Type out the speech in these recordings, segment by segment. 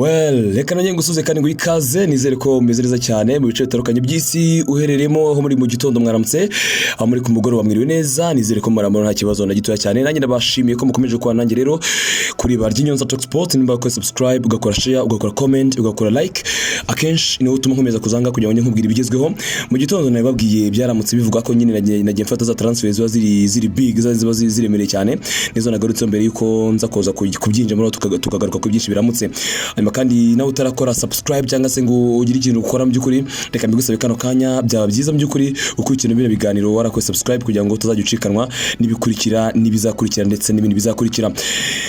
Well, reka nanjye ngusuze kandi ngo ikaze. Nizere ko mumeze neza cyane mu bice bitandukanye by'isi uherereyemo, aho muri mu gitondo mwaramutse, aho muri ku mugoroba mwiriwe neza. Nizere ko muramura nta kibazo na gitoya cyane. Nanjye ndabashimiye ko mukomeje kuba nanjye rero kuri ba Ry'inyonza Talk Sport. Nimba ukora subscribe, ugakora share, ugakora comment, ugakora like, akenshi niwo utuma nkomeza kuzanga kugira ngo njye nkubwira ibigezweho. Mu gitondo nabibabwiye, byaramutse bivuga ko nyine nagiye mfata za transfer ziba ziri big, ziba ziremereye cyane, nizo nagarutse mbere yuko nza kuza kubyinjiramo, tukagaruka ku byinshi biramutse. Hanyuma kandi nawe utarakora subscribe cyangwa se ngo ugire ikintu ukora, mu by'ukuri reka mbigusabe kano kanya, byaba byiza mu by'ukuri ukurikirana bino biganiro warakoze subscribe, kugira ngo utazajya ucikanwa n'ibikurikira, n'ibizakurikira, ndetse n'ibindi bizakurikira.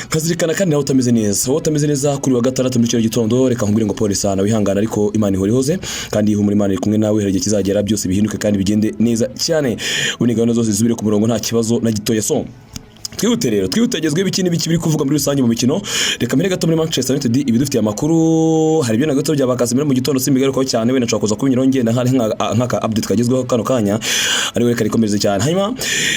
Nkazirikana kandi nawe utameze neza, wowe utameze neza kuri wa gatandatu muri kino gitondo, reka nkubwire ngo pole sana, wihangana, ariko Imana ihora ihoze kandi ihumura, Imana iri kumwe nawe. Hari igihe kizagera byose bihinduke kandi bigende neza cyane, ubundi gahunda zose zisubire ku murongo nta kibazo na gitoya. So twihute rero, twihute, gezweho ibiki n'ibiki biri kuvuga muri rusange mu mikino. Reka mbere gato muri Manchester United ibidufitiye amakuru, hari ibyo na gato bya Casemiro mu gitondo simbigarukaho cyane, wenda nshobora kuza kubinyuraho ngenda nk'aka update kagezweho kano kanya, ariko reka rikomereze cyane. Hanyuma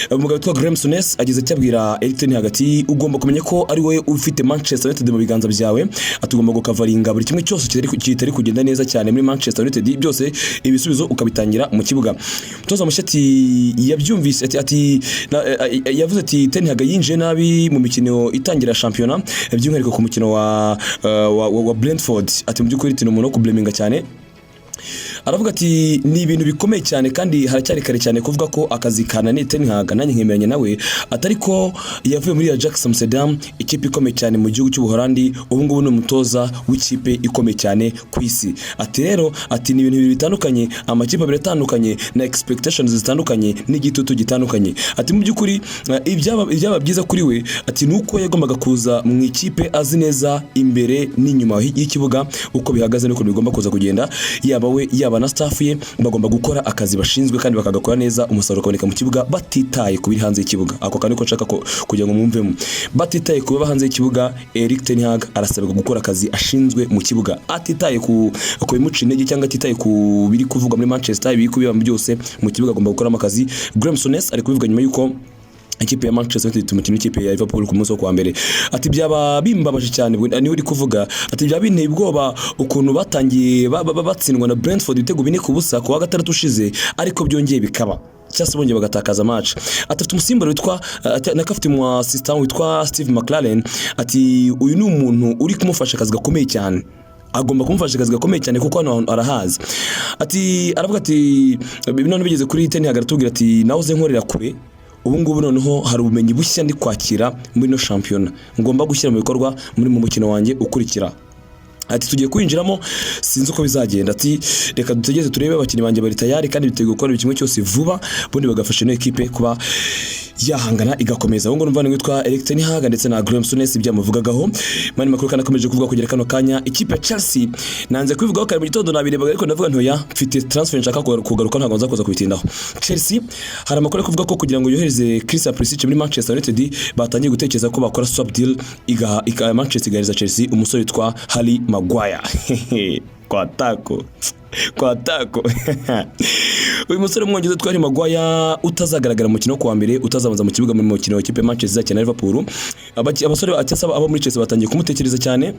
umugabo witwa Graeme Souness agize icyo abwira Erik ten Hag, ati ugomba kumenya ko ari wowe ufite Manchester United mu biganza byawe, ati ugomba gukavaringa buri kimwe cyose kitari kugenda neza cyane muri Manchester United, byose ibisubizo ukabitangira mu kibuga. Umutoza mushya ati yabyumvise, ati yavuze ati Ten Hag yinjiye nabi mu mikino itangira shampiyona, by'umwihariko ku mukino wa Brentford. Ati mu by'ukuri ni umuntu wo kubleminga cyane. Aravuga ati ni ibintu bikomeye cyane kandi haracyari kare cyane kuvuga ko akazi kananiye Ten Hag. Nanjye nkemeranya nawe, atari ko yavuye muri Ajax Amsterdam, ikipe ikomeye cyane mu gihugu cy'Ubuholandi, ubu ngubu ni umutoza w'ikipe ikomeye cyane ku isi. Ati rero, ati ni ibintu bibiri bitandukanye, amakipe abiri atandukanye na expectations zitandukanye n'igitutu gitandukanye. Ati mu by'ukuri ibyaba byiza kuri we, ati ni uko yagombaga kuza mu ikipe azi neza imbere n'inyuma y'ikibuga uko bihagaze n'ukuntu bigomba kuza kugenda. Yaba we, yaba na staff ye, bagomba gukora akazi bashinzwe kandi bakagakora neza, umusaruro ukaboneka mu kibuga batitaye ku biri hanze y'ikibuga. Ako kantu niko nshaka ko kugira ngo mwumvemo. Batitaye ku biba hanze y'ikibuga, Erik ten Hag arasabwa gukora akazi ashinzwe mu kibuga, atitaye ku bimuca intege cyangwa atitaye ku biri kuvugwa muri Manchester, ibiri kubiba byose mu kibuga agomba gukoramo akazi. Graeme Souness ari kubivuga nyuma y'uko ikipe ya Manchester United umukino w'ikipe ya Liverpool ku munsi wo kuwa mbere. Ati byaba bimbabaje cyane, niwe uri kuvuga, ati byaba binteye ubwoba ukuntu batangiye batsindwa na Brentford ibitego 4-0 ku wa gatandatu ushize, ariko byongeye bikaba cyangwa se bongeye bagatakaza match. Ati afite umusimbura witwa nako afite umu assistant witwa Steve McClaren. Ati uyu ni umuntu uri kumufasha akazi gakomeye cyane, agomba kumufasha akazi gakomeye cyane kuko hano hantu arahazi. Ati aravuga ati none bigeze kuri Ten Hag aratubwira ati nahoze nkorera kure, ubu ngubu noneho hari ubumenyi bushya ndi kwakira muri ino shampiyona ngomba gushyira mu bikorwa muri mu mukino wanjye ukurikira. Ati tugiye kwinjiramo, sinzi uko bizagenda. Ati reka dutegereze turebe, abakinnyi banjye bari tayari kandi biteguye gukora buri kimwe cyose vuba, ubundi bagafasha ino ekipe kuba yahangana igakomeza. Ubu ngubu witwa Erik ten Hag ndetse na Graeme Souness ibyamuvugagaho. Mani makuru kandi akomeje kuvuga kugera kano kanya, ikipe ya Chelsea nanze kubivugaho kare mu gitondo, nabirebaga ariko ndavuga ntoya, mfite transfer nshaka kugaruka, ntabwo nza kuza kubitindaho. Chelsea hari amakuru ari kuvuga ko kugira ngo yohereze Christian Pulisic muri Manchester United, batangiye gutekereza ko bakora swap deal, igaha Manchester igahereza Chelsea umusore witwa Harry Maguire. Kwa tako kwa tako, uyu musore w'Umwongereza witwa Harry Maguire utazagaragara mu mukino wo kuwa mbere, utazabanza mu kibuga mu mukino wa ikipe ya Manchester izakina na Liverpool. Abasore cyangwa se abo muri Chelsea batangiye kumutekereza cyane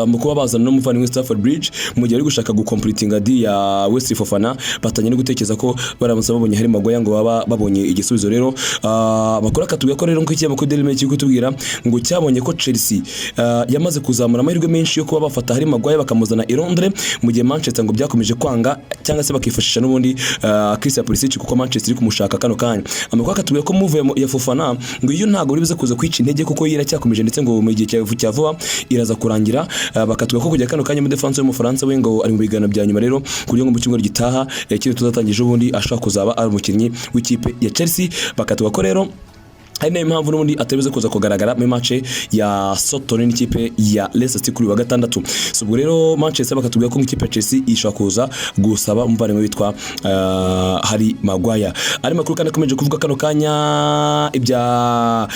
mu kuba bazana n'umuvandimwe Stamford Bridge mu gihe bari gushaka gucompletinga deal ya Wesley Fofana. Batangiye no gutekereza ko baramutse babonye Harry Maguire ngo baba babonye igisubizo. Rero amakuru akatubwira ko rero, nk'uko ikinyamakuru Daily Mail kiri kutubwira, ngo cyabonye ko Chelsea yamaze kuzamura amahirwe menshi yo kuba bafata Harry Maguire bakamuzana i Londres, mu gihe Manchester ngo byakomeje kwanga, cyangwa se bakifashisha n'ubundi Christian Pulisic kuko Manchester iri kumushaka kano kanya. Amakuru akatubwira ko move ya Fofana ngo iyo ntabwo biri buze kuza kwica intege kuko yo iracyakomeje, ndetse ngo mu gihe cya vuba iraza kurangira. Bakatubwira ko kujya kano kanya muri defense y'Umufaransa we ngo ari mu biganiro bya nyuma rero, ku buryo ngo mu cyumweru gitaha kiri tuzatangije ubundi ashobora kuzaba ari umukinnyi w'ikipe ya Chelsea. Bakatubwira ko rero hari nayo mpamvu n'ubundi atari kuza kugaragara muri match ya Southampton n'ikipe ya Leicester City kuri uyu wa gatandatu. So ubwo rero Manchester bakatubwira ko ikipe ya Chelsea ishobora kuza gusaba umuvandimwe witwa Harry Maguire. Ari makuru kandi akomeje kuvuga kano kanya, ibya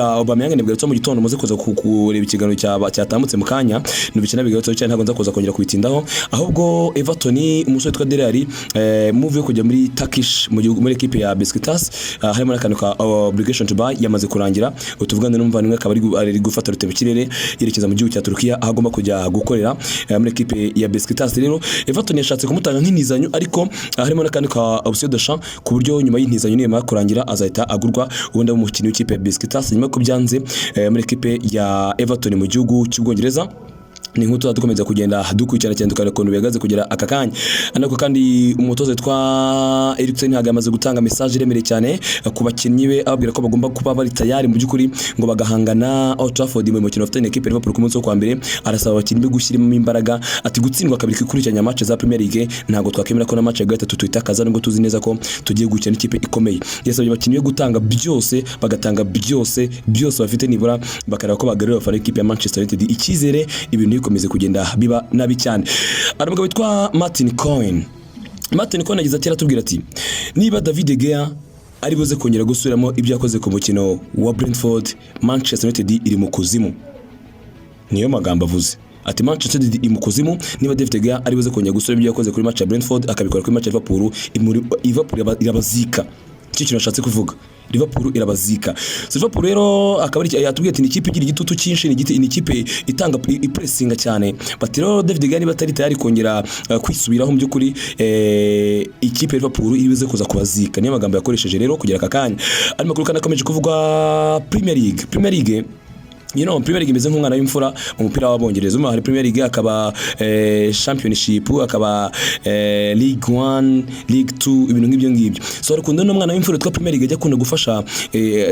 Aubameyang nibwo mu gitondo muze kuza kureba ikiganiro cyatambutse mu kanya, nubikina bigarutse cyane, ntabwo nza kuza kongera kubitindaho. Ahubwo Everton, umusore witwa Dele Alli, move yo kujya muri Turkish, mu gihugu, muri equipe ya Besiktas, harimo n'akantu ka Obligation to buy yamaze kurangira. Utuvugana n'umuvandimwe akaba ari gufata rutema ikirere yerekeza mu gihugu cya Turukiya, aho agomba kujya gukorera muri ekipe ya Besiktas. Rero Everton yashatse kumutanga nk'intizanyo, ariko harimo n'akandi ka option d'achat, ku buryo nyuma y'intizanyo niyamara kurangira azahita agurwa, ubundi abe umukinnyi w'ikipe ya Besiktas, nyuma ko byanze muri ekipe ya Everton mu gihugu cy'Ubwongereza. Ni inkuru tuzajya dukomeza kugenda dukurikirana cyane, tukareba ukuntu bihagaze kugera aka kanya. Ariko kandi umutoza witwa Erik ten Hag yamaze gutanga message iremereye cyane ku bakinnyi be, ababwira ko bagomba kuba bari tayari mu by'ukuri ngo bagahangana Old Trafford mu mukino bafitanye ekipe ya Liverpool ku munsi wo kwa mbere. Arasaba abakinnyi be gushyiramo imbaraga, ati gutsindwa kabiri kwikurikiranya match za Premier League ntabwo twakemera ko na match ya gatatu tuyitakaza, nubwo tuzi neza ko tugiye gukina n'ikipe ikomeye. Yasabye abakinnyi be gutanga byose, bagatanga byose byose bafite, nibura bakareba ko bagarurira abafana b'ikipe ya Manchester United icyizere, ibintu bikomeze kugenda biba nabi cyane. Hari umugabo witwa Martin Cohen. Martin Cohen yagize ati, aratubwira ati niba David De Gea ari buze kongera gusubiramo ibyo yakoze ku mukino wa Brentford, Manchester United iri mu kuzimu. Niyo magambo avuze, ati Manchester United iri mu kuzimu niba David De Gea ari buze kongera gusubira ibyo yakoze kuri match ya Brentford, akabikora kuri match ya Liverpool. Liverpool irabazika. Icyo kintu ashatse kuvuga, Liverpool irabazika. So Liverpool rero akaba ari yatubwiye ati ni ikipe igira igitutu cyinshi, ni ikipe itanga ipressinga cyane. Bati rero David De Gea niba atari tayari kongera kwisubiraho mu by'ukuri, ikipe ya Liverpool iri buze kuza kubazika. Niyo magambo yakoresheje rero kugera aka kanya. Ari makuru kandi akomeje kuvugwa, Premier League. Premier League imeze nk'umwana w'imfura mu mupira w'Abongereza. Umwe hari Premier League, akaba Championship, akaba League 1, League 2, ibintu nk'ibyo ngibyo. So hari ukuntu n'umwana w'imfura witwa Premier League ajya akunda gufasha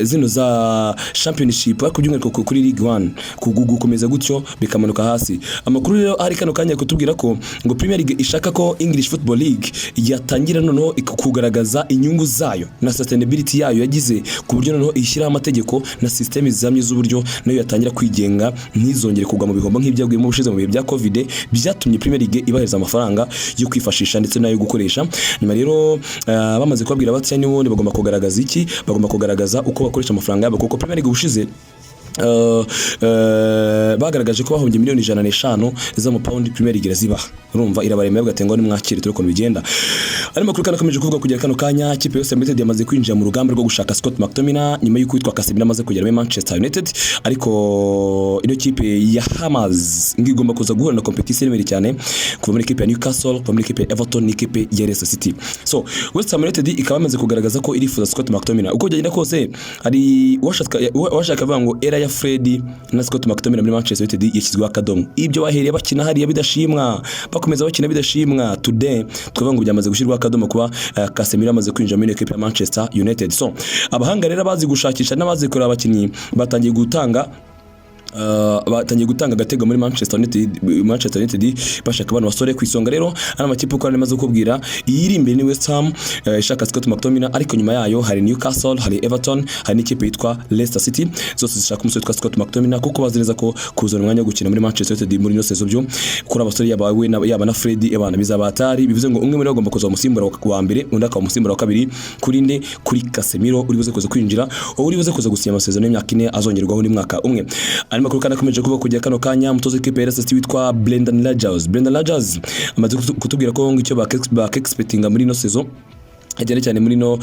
zino za Championship, ariko by'umwihariko kuri League 1 gukomeza gutyo bikamanuka hasi. Amakuru rero ari kano kanya kutubwira ko ngo Premier League ishaka ko English Football League yatangira noneho kugaragaza inyungu zayo na sustainability yayo yagize, ku buryo noneho ishyiraho amategeko na system zihamye z'uburyo nayo yatangira kwigenga, ntizongere kugwa mu bihombo nk'ibyaguyemo ubushize mu bihe bya Covid, byatumye Premier League ibahereza amafaranga yo kwifashisha ndetse n'ayo gukoresha. Nyuma rero bamaze kubabwira batya, n'ubundi bagomba kugaragaza iki? Bagomba kugaragaza uko bakoresha amafaranga yabo, kuko Premier League ubushize bagaragaje ko bahombye miliyoni 105 z'amapawundi. Premier League irazibaha, urumva irabaremera, bagatanga ngo nimwakire turi ukuntu bigenda. Ari makuru kandi akomeje kuvuga kugera kano kanya, ikipe yose United yamaze kwinjira mu rugamba rwo gushaka Scott McTominay nyuma y'uko witwa Casemiro amaze kugera muri Manchester United. Ariko ino kipe ya Hammers ngo igomba kuza guhura na competition iremereye cyane kuva muri ikipe ya Newcastle, kuva muri ikipe ya Everton n'ikipe ya Leicester City. So West Ham United ikaba yamaze kugaragaza ko irifuza Scott McTominay. Uko byagenda kose, hari uwashaka avuga ngo era ya Fred na Scott McTominay muri Manchester United yashyizweho akadomo. Ibyo bahereye bakina hariya bidashimwa, bakomeza bakina bidashimwa, today twavuga ngo byamaze gushyirwaho akadomo kuba Casemiro amaze kwinjira muri equipe ya Manchester United. So abahanga rero bazi gushakisha n'abazi kureba abakinnyi batangiye gutanga agatego muri Manchester United bashaka abantu basore ku isonga. Rero ari amakipe uko amaze kukubwira, iyi iri imbere ni West Ham ishaka Scott McTominay, ariko nyuma yayo hari Newcastle, hari Everton, hari n'ikipe yitwa Leicester City, zose zishaka umusore witwa Scott McTominay, kuko bazi neza ko kuzana umwanya wo gukina muri Manchester United muri ino saison byo kuri abasore yaba we yaba na Fred abana bizaba atari bivuze ngo umwe muri bo agomba kuza umusimbura wa mbere, undi akaba umusimbura wa kabiri kuri nde? Kuri Casemiro uri buze kuza kwinjira, uri buze kuza gusinya amasezerano y'imyaka 4 azongerwaho undi mwaka umwe. Andi makuru kandi akomeje kuvuga kujya kano kanya, umutoza w'ikipe ya Leicester witwa Brendan Rodgers. Brendan Rodgers amaze kutubwira ko ngo icyo bakexpectinga muri ino saison, cyane cyane muri no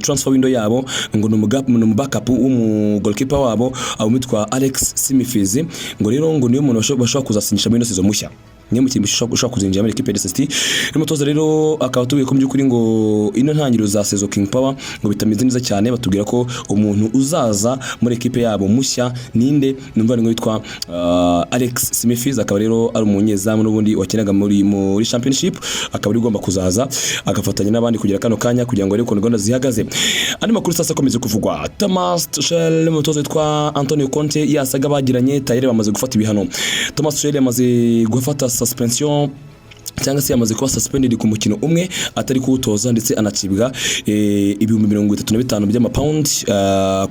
transfer window yabo, ngo ni umu backup w'umu goalkeeper wabo witwa Alex Smithies. Ngo rero ngo niyo muntu bashobora kuzasinyisha muri ino saison mushya, niyo mukinnyi ushobora kuzinjira muri equipe ya Leicester City. Umutoza rero akaba atubwiye ko mu by'ukuri ngo ino ntangiriro za saison King Power ngo bitameze neza cyane. Batubwira ko umuntu uzaza muri equipe yabo mushya ninde? Numva ni witwa Alex Smithies, akaba rero ari umunyezamu n'ubundi wakinaga muri Championship, akaba ari ugomba kuzaza agafatanya n'abandi kugira kano kanya kugira ngo arebe ukuntu gahunda zihagaze. Andi makuru sasa akomeze kuvugwa, Thomas Tuchel, umutoza witwa Antonio Conte yasaga bagiranye tayari bamaze gufata ibihano. Thomas Tuchel yamaze gufata suspension, cyangwa se yamaze kuba suspended ku mukino umwe atari kuwutoza, ndetse anacibwa 35,000 by'amapawundi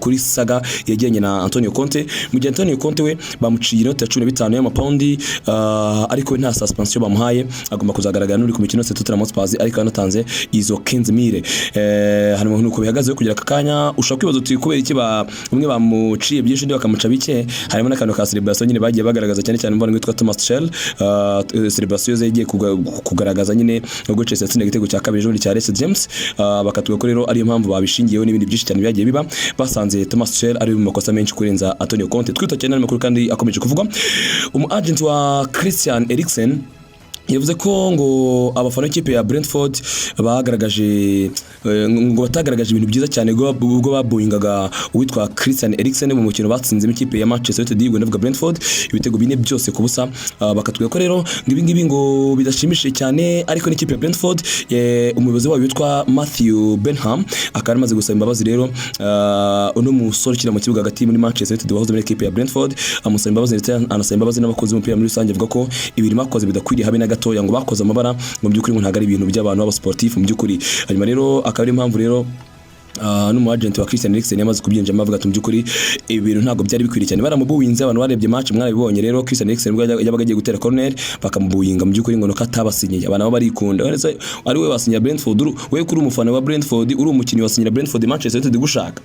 kuri saga yagiranye na Antonio Conte. Mu gihe Antonio Conte we bamuciye inoti ya 15 y'amapawundi, ariko we nta suspension bamuhaye, agomba kuzagaragara n'uri ku mikino yose Tottenham Hotspur, ariko yanatanze izo 15,000. Hano nuko bihagaze kugira aka kanya. Ushobora kwibaza uti kubera iki umwe bamuciye byinshi, undi bakamuca bike? Harimo n'akantu ka celebration nyine bagiye bagaragaza, cyane cyane umuvandimwe witwa Thomas Tuchel, celebration ze yagiye kugaragaza nyine ubwo Chelsea yatsinda igitego cya kabiri ejo cya Reece James, bakatubwira ko rero ariyo mpamvu babishingiyeho n'ibindi byinshi cyane byagiye biba, basanze Thomas Tuchel ari mu makosa menshi kurenza Antonio Conte. Twita cyane n'amakuru kandi akomeje kuvugwa, umu agent wa Christian Eriksen yavuze ko ngo abafana b'ikipe ya Brentford bagaragaje ngo batagaragaje ibintu byiza cyane ubwo baboyingaga uwitwa Christian Eriksen mu mukino batsinzemo ikipe ya Manchester United, ubwo ndavuga Brentford, ibitego 4-0. Bakatubwira ko rero ngo ibi ngibi ngo bidashimishije cyane, ariko n'ikipe ya Brentford, umuyobozi wayo witwa Matthew Benham akaba yaramaze gusaba imbabazi rero uno musore ukina mu kibuga hagati muri Manchester United wahoze muri ekipe ya Brentford, amusaba imbabazi ndetse anasaba imbabazi n'abakozi b'umupira muri rusange, avuga ko ibirimo akoze bidakwiriye habe na gatoya, ngo bakoze amabara, ngo mu by'ukuri ngo ntabwo ari ibintu by'abantu b'abasportif mu by'ukuri. Hanyuma rero akaba ari impamvu rero n'umu agent wa Christian Eriksen yamaze kubyinjiramo, avuga ati mu by'ukuri ibi bintu ntabwo byari bikwiriye cyane, baramubuwinze. Abantu barebye match mwarabibonye rero, Christian Eriksen ubwo yabaga agiye gutera corner bakamubuwinga, mu by'ukuri ngo nuko atabasinyiye. Abantu nabo barikunda. Uretse ari we wasinyira Brentford, we kuri umufana wa Brentford, uri umukinnyi wasinyira Brentford, Manchester United gushaka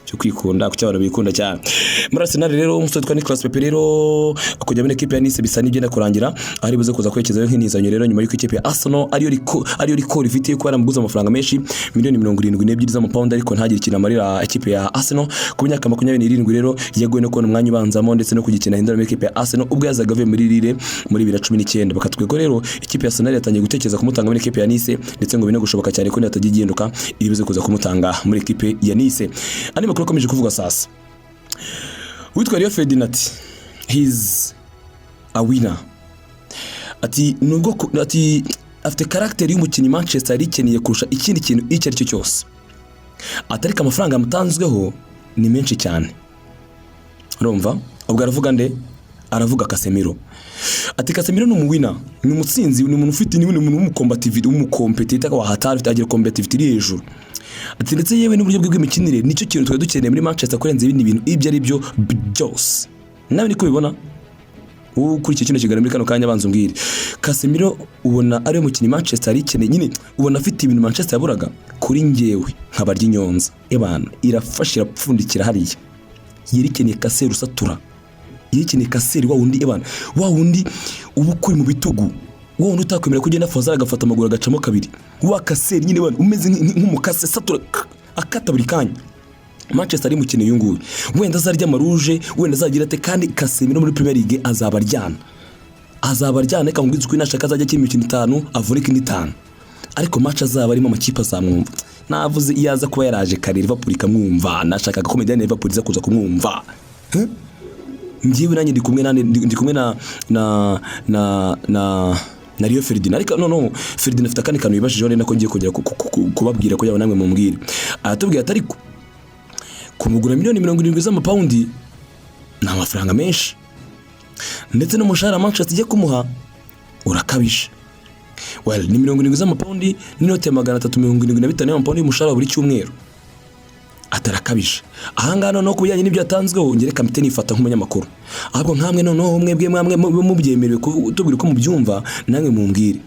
cyo kwikunda kuki abantu bikunda cyane. Muri Arsenal rero, umusore witwa Nicolas Pepe rero kujya muri equipe ya Nice bisa n'ibyenda kurangira, ari buze kuza kwerekezayo nk'intizanyo rero, nyuma y'uko ikipe ya Arsenal ariyo record ifite ko yaramuguze amafaranga menshi, miliyoni 72 z'amapawundi, ariko ntagire ikintu amarira equipe ya Arsenal. Ku myaka 27 rero yaguye no kubona umwanya ubanzamo ndetse no kugikina hindura muri equipe ya Arsenal ubwo yazaga avuye muri Lille muri 2019. Bakatubwira ko rero ikipe ya Arsenal yatangiye gutekereza kumutanga muri equipe ya Nice, ndetse ngo bine gushoboka cyane ko nihatajya igihinduka iri buze kuza kumutanga muri equipe ya Nice. Andi makuru akomeje kuvuga sasa, witwa Rio Ferdinand, he's a winner, ati nubwo ati afite caractère y'umukinnyi Manchester yari ikeneye kurusha ikindi kintu icyo ari cyo cyose, ati ariko amafaranga yamutanzweho ni menshi cyane. Urumva ubwo aravuga nde? Aravuga Casemiro. Ati Casemiro ni umuwinner, ni umutsinzi, ni umuntu ufite, ni umuntu w'umucombativity, w'umucompetitor wa hatari, ufite agira combativity iri hejuru. Ati ndetse yewe n'uburyo bwe bw'imikinire nicyo kintu twari dukeneye muri Manchester kurenza ibindi bintu ibyo ari byo byose. Nawe niko ubibona wowe ukurikiye kino kiganiro muri kano kanya, abanza umbwire, Casemiro ubona ari we mukinnyi Manchester yari ikeneye nyine? Ubona afite ibintu Manchester yaburaga? Kuri njyewe nkaba ry'inyonza ebana irafashe irapfundikira hariya, yerekeneye casseur usatura, yerekeneye casseur wa wundi ebana, wa wundi uba ukuri mu bitugu, wa wundi utakwemera ko ugenda fazara agafata amaguru agacamo kabiri, wa casseur nyine ebana umeze nk'umukase satura akata buri kanya. Manchester ari mukino uyu nguyu wenda azarya amarouge, wenda azagira ate, kandi Casemiro muri Premier League azaba aryana, azaba aryana. Reka nkubwize ukuri, nashaka azajya akina imikino itanu avunike indi itanu, ariko match azaba arimo amakipe azamwumva. Navuze iyo aza kuba yaraje kare Liverpool ikamwumva, nashakaga ko Mediane Liverpool iza kuza kumwumva. Huh? Njyewe nanjye ndi kumwe nande, ndi kumwe na Rio Ferdinand. Ariko no Ferdinand afite akandi kantu yibajijeho rero nako ngiye kongera kubabwira kugira ngo namwe mumbwire. Aratubwira ati ariko kumugura miliyoni 70 z'amapawundi ni amafaranga menshi, ndetse n'umushahara Manchester ijya kumuha urakabije. Well, ni 70 z'amapawundi n'inote ya 375 y'amapawundi y'umushahara wa buri cyumweru, atarakabije. Ahangaha noneho ku bijyanye n'ibyo yatanzweho, ngere kamite nifata nk'umunyamakuru, ahubwo nkamwe noneho mwebwe mwamwe mubyemerewe kutubwira uko mubyumva, namwe mumbwire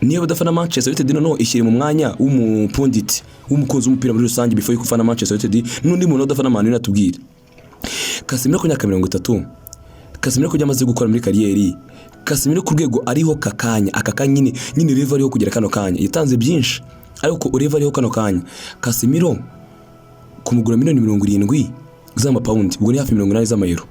niba udafana Manchester United, noneho ishyire mu mwanya w'umupundit, w'umukunzi w'umupira muri rusange, before yuko ufana Manchester United, n'undi muntu udafana Man United atubwire. Casemiro ku myaka 30, Casemiro ku byo amaze gukora muri carrière, Casemiro ku rwego ariho kakanya aka kanya nyine level ariho kugera kano kanya, yatanze byinshi, ariko level ariho kano kanya, Casemiro kumugura miliyoni 70 z'amapawundi, ubwo ni hafi 80 z'amayero,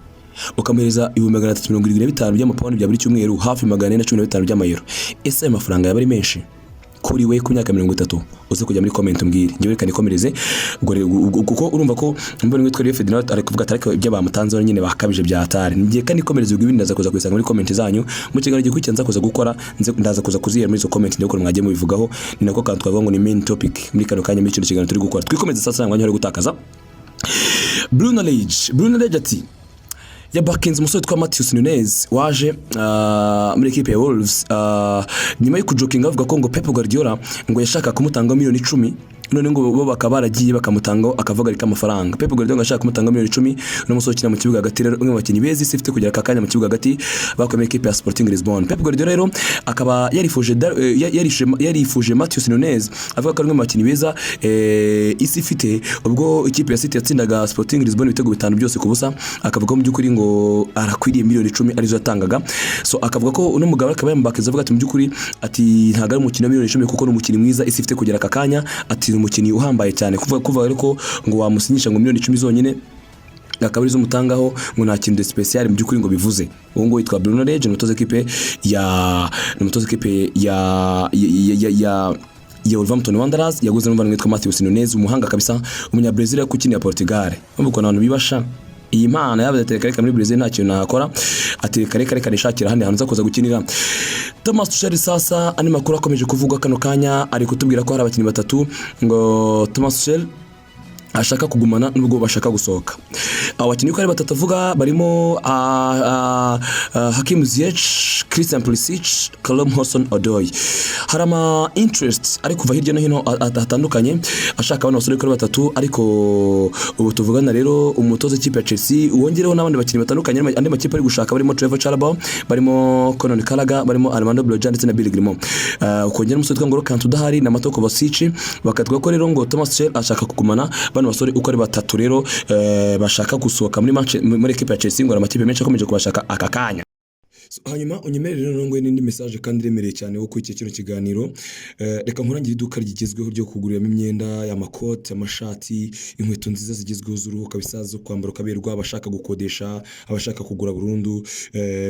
ukamuhereza 375,000 by'amapawundi bya buri cyumweru, hafi 415 by'amayero, ese ayo mafaranga yaba ari menshi kuri we ku myaka 30? Uze kujya muri comment umbwire. Njyewe reka nikomereze ubwo rero, kuko urumva ko mbona witwa Rio Ferdinand ari kuvuga ati ariko ibyo bamutanzeho nyine bakabije bya hatari. Ngiye kandi nikomereze, ubwo ibindi ndaza kuza kubisanga muri comment zanyu mu kiganiro gikurikira nza kuza gukora, ndaza kuza kuzihera muri izo comment ndetse mwagiye mubivugaho. Ni nako kantu twavuga ngo ni main topic muri kano kanya muri kino kiganiro turi gukora. Twikomeze sasa, nta mwanya uri gutakaza. Bruno Lage, Bruno Lage ati yabakinze umusore witwa Matheus Nunes waje muri equipe ya Wolves, nyuma yo kujokinga avuga ko ngo Pep Guardiola ngo yashaka kumutanga miliyoni 10. None ngo bo bakaba baragiye bakamutangaho akavuga amafaranga. Pep Guardiola ngo ashaka kumutanga miliyoni 10. Uno musore ukina mu kibuga hagati rero, umwe mu bakinnyi beza isi ifite kugera aka kanya mu kibuga hagati bakomeye, ikipe ya Sporting Lisbon. Pep Guardiola rero akaba yarifuje Matheus Nunes, avuga ko ari umwe mu bakinnyi beza isi ifite. Ubwo ikipe ya City yatsindaga Sporting Lisbon ibitego bitanu byose ku busa, akavuga ko mu by'ukuri ngo arakwiriye miliyoni 10 arizo yatangaga. So akavuga ko uno mugabo akaba yamubakiza, avuga ati mu by'ukuri ati ntabwo ari umukino wa miliyoni 10, kuko ni umukinnyi mwiza isi ifite kugera aka kanya, ati ni umukinnyi uhambaye cyane. Kuvuga rero ko ngo wamusinyisha ngo miliyoni 10 zonyine akaba arizo umutangaho, ngo nta kintu de spécial mu by'ukuri ngo bivuze. Uwo nguwo yitwa Bruno Lage, ni umutoza ekipe ya Wolverhampton Wanderers. Yaguze n'umuvandimwe witwa Matheus Nunes, umuhanga kabisa, umunya Brazil ariko ukinira Portugal. Urumva ukuntu abantu bibasha iyi mpano yabaze ati: "Reka reka, muri Brazil nta kintu nahakora," ati: "Reka reka reka, nishakira ahandi hantu nza kuza gukinira." Thomas Tuchel sasa, andi makuru akomeje kuvugwa kano kanya, ari kutubwira ko hari abakinnyi batatu ngo Thomas Tuchel ashaka kugumana nubwo bashaka gusohoka. Abo bakinnyi uko ari batatu avuga barimo Hakim Ziyech, Christian Pulisic, Callum Hudson-Odoi. Hari ama interest ari kuva hirya no hino hatandukanye ashaka bano basore uko ari batatu. Ariko ubu tuvugana rero, umutoza w'ikipe ya Chelsea wongereho n'abandi bakinnyi batandukanye andi makipe ari gushaka, barimo Trevor Chalobah, barimo Conor Gallagher, barimo Armando Broja ndetse na Billy Gilmour. Ukongera umusore witwa N'Golo Kante udahari na Mateo Kovacic. Bakatwa ko rero ngo Thomas Tuchel ashaka kugumana bano basore uko ari batatu. Rero bashaka gusohoka muri equipe ya Chelsea, ngo hari amakipe menshi akomeje kubashaka aka kanya. So, hanyuma unyemerere rero ngo n'indi message kandi iremereye cyane wo kuri iki kino kiganiro. Reka nkurangire iduka rigezweho ryo kuguriramo imyenda, amakote, amashati, inkweto nziza zigezweho z'uruhu kabisa zo kwambara ukaberwa. Abashaka gukodesha, abashaka kugura burundu,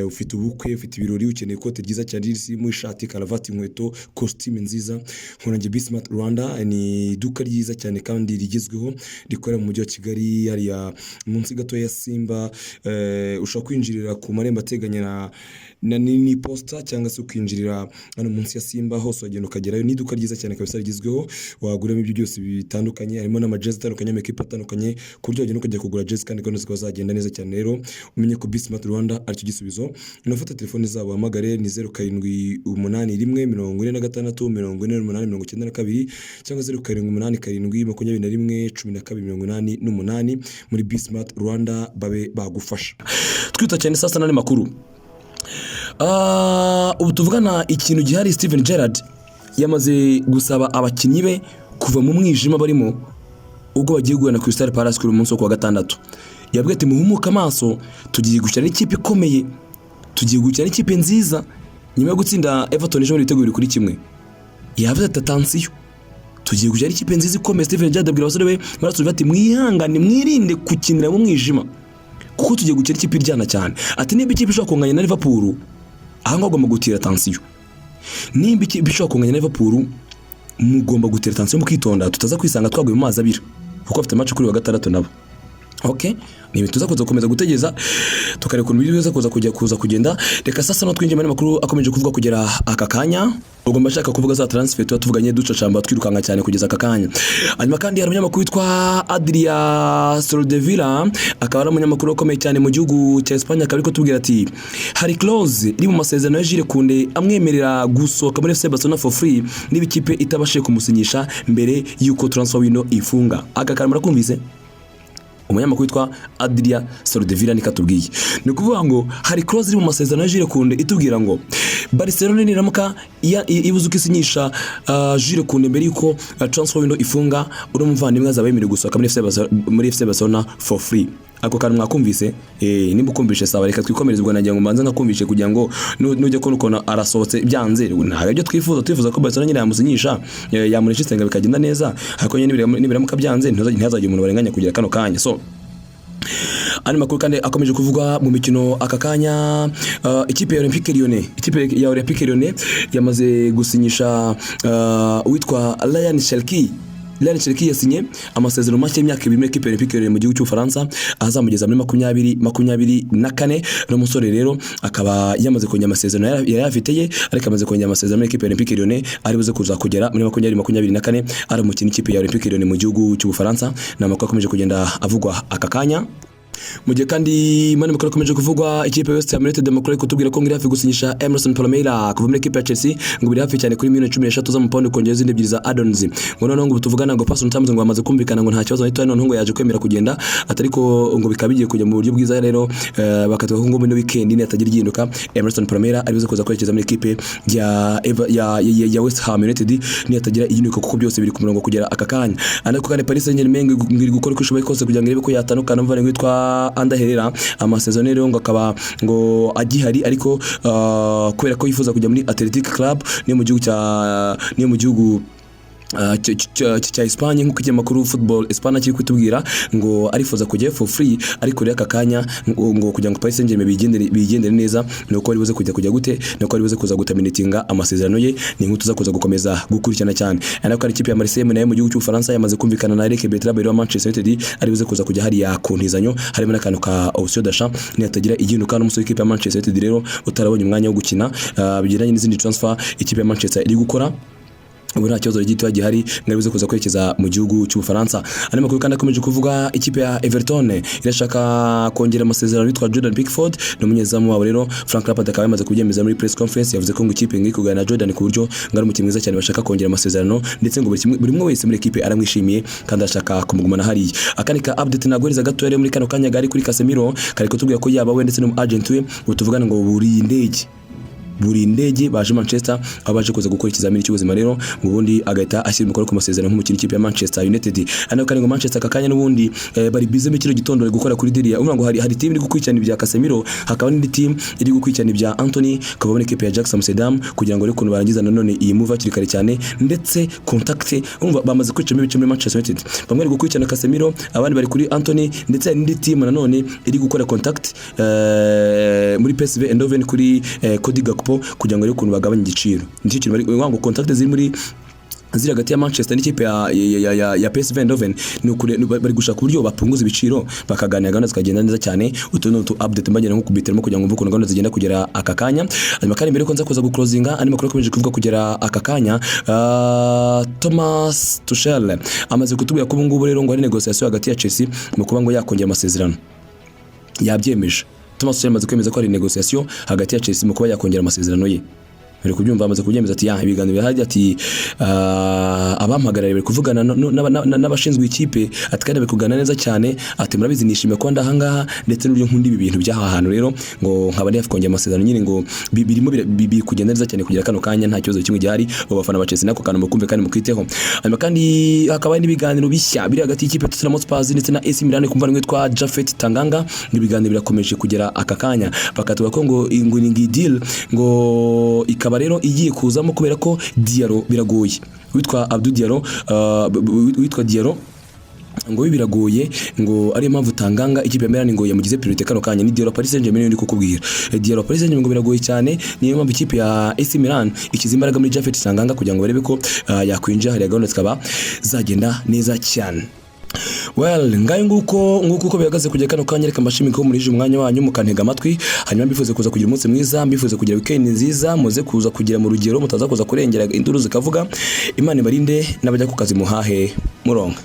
ufite ubukwe, ufite ibirori, ukeneye ikote ryiza cyane ririmo ishati, karavati, inkweto, costume nziza, nkurangiye Bismart Rwanda. Ni iduka ryiza cyane kandi rigezweho rikorera mu mujyi wa Kigali, hariya munsi gato ya Simba. Ushobora kwinjirira ku marembo ateganye na nini posita, cyangwa se ukinjirira hano munsi ya Simba, hose wagenda ukagerayo. Ni iduka ryiza cyane kabisa rigezweho, waguramo ibyo byose bitandukanye, harimo n'amajezi atandukanye, amakipe atandukanye, ku buryo wagenda ukajya kugura jezi kandi gahunda zikaba zagenda neza cyane. Rero umenye ko Bismart Rwanda aricyo gisubizo. Unafata telefone zabo uhamagare, ni 0781464892, cyangwa 0787211288. Muri Bismart Rwanda babe bagufasha. Twita cyane sasa n'andi makuru. Ubu tuvugana ikintu gihari, Steven Gerrard yamaze gusaba abakinnyi be kuva mu mwijima barimo ubwo bagiye guhura na Crystal Palace kuri uyu munsi wo kuwa gatandatu. Yabwiye ati: "Muhumuke amaso, tugiye gukina n'ikipe ikomeye, tugiye gukina n'ikipe nziza." Nyuma yo gutsinda Everton ejo ibitego 2-1, yavuze ati: "Attention, tugiye gukina n'ikipe nziza ikomeye." Steven Gerrard abwira abasore be muri ati: "Mwihangane, mwirinde gukinira mu mwijima, kuko tugiye gukina ikipe iryana cyane." Ati: "Niba ikipe ishobora kunganya na Liverpool, aha ngaha ugomba gutira attention. Nimba ikipe ishobora kunganya na Liverpool, mugomba gutira attention, mukitonda, tutaza kwisanga twaguye mu mazi abira," kuko bafite match kuri wa gatandatu nabo. Okay, ni ibintu tuza kuza gukomeza gutegereza, tukareba ukuntu biza kuza kujya kuza kugenda. Reka sasa no twinjiye muri makuru akomeje kuvuga kugera aka kanya. Ubwo mbashaka kuvuga za transfer tuba tuvuganye, ducacamba, twirukanka cyane kugeza aka kanya. Hanyuma kandi hari umunyamakuru witwa Adria Soldevila, akaba ari umunyamakuru ukomeye cyane mu gihugu cya Espagne, akaba ari kutubwira ati hari clause iri mu masezerano ya Jules Koundé amwemerera gusohoka muri FC Barcelona for free niba ikipe itabashije kumusinyisha mbere y'uko transfer window ifunga. Aka kantu murakumvise? Umunyamakuru witwa Adria Soldevila niko atubwiye. Ni ukuvuga ngo hari clause iri mu masezerano ya Jules Koundé itubwira ngo Barcelona niramuka ibuze uko isinyisha Jules Koundé mbere yuko transfer window ifunga, uri umuvandimwe azaba yemerewe gusohoka muri FC Barcelona for free. Ako kantu mwakumvise? Nimba ukumvishe sawa, reka twikomereze. Ubwo nagira ngo mbanze nkakumvishe kugira ngo nujya kubona ukuntu arasohotse byanze. Ntabwo ibyo twifuza, twifuza ko Barcelona nyine yamusinyisha, yamuregistenga bikagenda neza, ariko nyine nibiramuka byanze ntihazagire umuntu barenganya kugira kano kanya. So andi makuru kandi akomeje kuvugwa mu mikino aka kanya, ikipe ya Olympique Lyonnais yamaze gusinyisha uwitwa Ryan Cherki. Ryan Cherki yasinye amasezerano mashya y'imyaka 2 muri ekipe ya Olympique Lyonnais mu gihugu cy'Ubufaransa, azamugeza muri 2024. Uno musore rero akaba yamaze kongera amasezerano yari afite ye, ariko amaze kongera amasezerano muri ekipe ya Olympique Lyonnais ari buze kuza kugera muri 2024, ari umukinnyi w'ikipe ya Olympique Lyonnais mu gihugu cy'Ubufaransa. Ni amakuru akomeje kugenda avugwa aka kanya. Mu gihe kandi mani makuru akomeje kuvugwa, ikipe ya West Ham United, amakuru ari kutubwira ko ngo iri hafi gusinyisha Emerson Palmeira kuva muri ekipe ya Chelsea, ngo biri hafi cyane kuri miliyoni 13 z'amapawundi, kongera izindi ebyiri za add-ons. Ngo noneho ngo tuvugana ngo personal terms ngo bamaze kumvikana, ngo nta kibazo na noneho ngo yaje kwemera kugenda, atari ko ngo bikaba bigiye kujya mu buryo bwiza. Rero bakatuvuga ko ngo muri weekend natagira igihinduka, Emerson Palmeira ari buze kuza kwerekeza muri ekipe ya West Ham United niyatagira igihinduka, kuko byose biri ku murongo kugera aka kanya. Ariko kandi Paris Saint-Germain ngo iri gukora uko ishoboye kose kugira ngo irebe ko yatandukana n'umuvandimwe witwa Ander Herrera. Amasezerano rero ngo akaba ngo agihari, ariko kubera ko yifuza kujya muri Athletic Club niyo mu gihugu cya Espagne, nk'uko ikinyamakuru Football Espana kiri kutubwira, ngo arifuza kujya for free. Ariko rero aka kanya ngo kugira ngo Paris Saint-Germain bigendere neza, ni uko bari buze kujya gute, ni uko bari buze kuza guterminatinga amasezerano ye. Ni inkuru tuza kuza gukomeza gukurikirana cyane. Ariko hari ikipe ya Marseille nayo mu gihugu cy'Ubufaransa yamaze kumvikana na Eric Bertrand wa Manchester United, ari buze kuza kujya hariya ku ntizanyo, harimo n'akantu ka option d'achat niyatagira igihinduka. N'umusore w'ikipe ya Manchester United rero utarabonye umwanya wo gukina, bigendanye n'izindi transfer ikipe ya Manchester iri gukora, ubu nta kibazo gito gihari, ngo buze kuza kwerekeza mu gihugu cy'Ubufaransa. Andi makuru kandi akomeje kuvuga, ikipe ya Everton irashaka kongera amasezerano yitwa Jordan Pickford, ni umunyezamu wabo. Rero Frank Lampard akaba yamaze kubyemeza muri press conference, yavuze ko ngo ikipe ngiye kuganira na Jordan ku buryo ngo ari umukinnyi mwiza cyane, bashaka kongera amasezerano, ndetse ngo buri umwe wese muri ekipe aramwishimiye kandi arashaka kumugumana hariya. Akandi ka update naguhereza gato rero muri kano kanya gari kuri Casemiro, kari kutubwira ko yaba we ndetse n'umu agent we, ubu tuvugana ngo buri indege baje Manchester, aho baje kuza gukora ikizamini cy'ubuzima. Rero ngo ubundi agahita ashyira umukono ku masezerano nk'umukinnyi w'ikipe ya Manchester United. Hano kandi ngo Manchester aka kanya n'ubundi bari busy muri kino gitondo, bari gukora kuri deal. Uvuga ngo hari team iri gukurikirana ibya Casemiro, hakaba n'indi team iri gukurikirana ibya Anthony kuva muri ekipe ya Ajax Amsterdam, kugira ngo ukuntu barangiza nanone iyi move hakiri kare cyane. Ndetse contact, urumva bamaze kwicamo ibice muri Manchester United: bamwe bari gukurikirana Casemiro, abandi bari kuri Anthony, ndetse hari n'indi team nanone iri gukora contact muri PSV Eindhoven kuri Cody Gakpo, kugira ngo arebe ukuntu bagabanya igiciro. Nicyo kintu bari ngo contact ziri hagati ya Manchester n'ikipe ya PSV Eindhoven ni ukure bari gushaka uburyo bapunguza ibiciro, bakaganira, gahunda zikagenda neza cyane. Utu ni utu update mbagenda nko kubitiramo kugira ngo mve ukuntu gahunda zigenda kugera aka kanya. Hanyuma kandi mbere yuko nza kuza guclosinga, andi makuru akomeje kuvuga kugera aka kanya, Thomas Tuchel amaze kutubwira ko ubu ngubu rero ngo hari négociation hagati ya Chelsea mu kuba ngo yakongera amasezerano. Yabyemeje, Thomas Tuchel amaze kwemeza ko hari négociation hagati ya Chelsea mu kuba yakongera amasezerano ye. Bari kubyumva, amaze kubyemeza, ati ya ibiganiro birahari, ati abampagarariye bari kuvugana n'abashinzwe ikipe, ati kandi bari kuganira neza cyane, ati murabizi nishimiye kuba ndahangaha ndetse n'uburyo nkunda ibi bintu by'aha hantu. Rero ngo nkaba ndi hafi kongera amasezerano nyine, ngo birimo biri kugenda neza cyane kugera kano kanya, nta kibazo kimwe gihari. Abo bafana ba Chelsea nako kantu mukumve kandi mukiteho. Hanyuma kandi hakaba hari n'ibiganiro bishya biri hagati y'ikipe ya Tottenham Hotspur ndetse na AC Milan ku muvandimwe witwa Japhet Tanganga, ngo ibiganiro birakomeje kugera aka kanya. Bakatuvuga ko ngo ni deal ngo ikaba rero igiye kuzamo kubera ko Diallo biragoye, witwa Abdou Diallo, witwa Diallo ngo we biragoye, ngo ariyo mpamvu Tanganga ikipe ya Milan ngo yamugize priorité kano kanya. Ni Diallo Paris Saint-Germain ndi kukubwira. Diallo Paris Saint-Germain ngo biragoye cyane, niyo mpamvu ikipe ya AC Milan ikiza imbaraga muri Japhet Tanganga kugira ngo barebe ko yakwinjira hariya, gahunda zikaba zagenda neza cyane. Well, ngayo nguko uko bihagaze kujya kano kanya. Reka mbashimire ko murije umwanya wanyu mukantega amatwi. Hanyuma mbifuze kuza kugira umunsi mwiza, mbifuze kugira weekend nziza, muze kuza kugira mu rugero, mutaza kuza kurengera induru zikavuga. Imana ibarinde, n'abajya ku kazi muhahe muronka.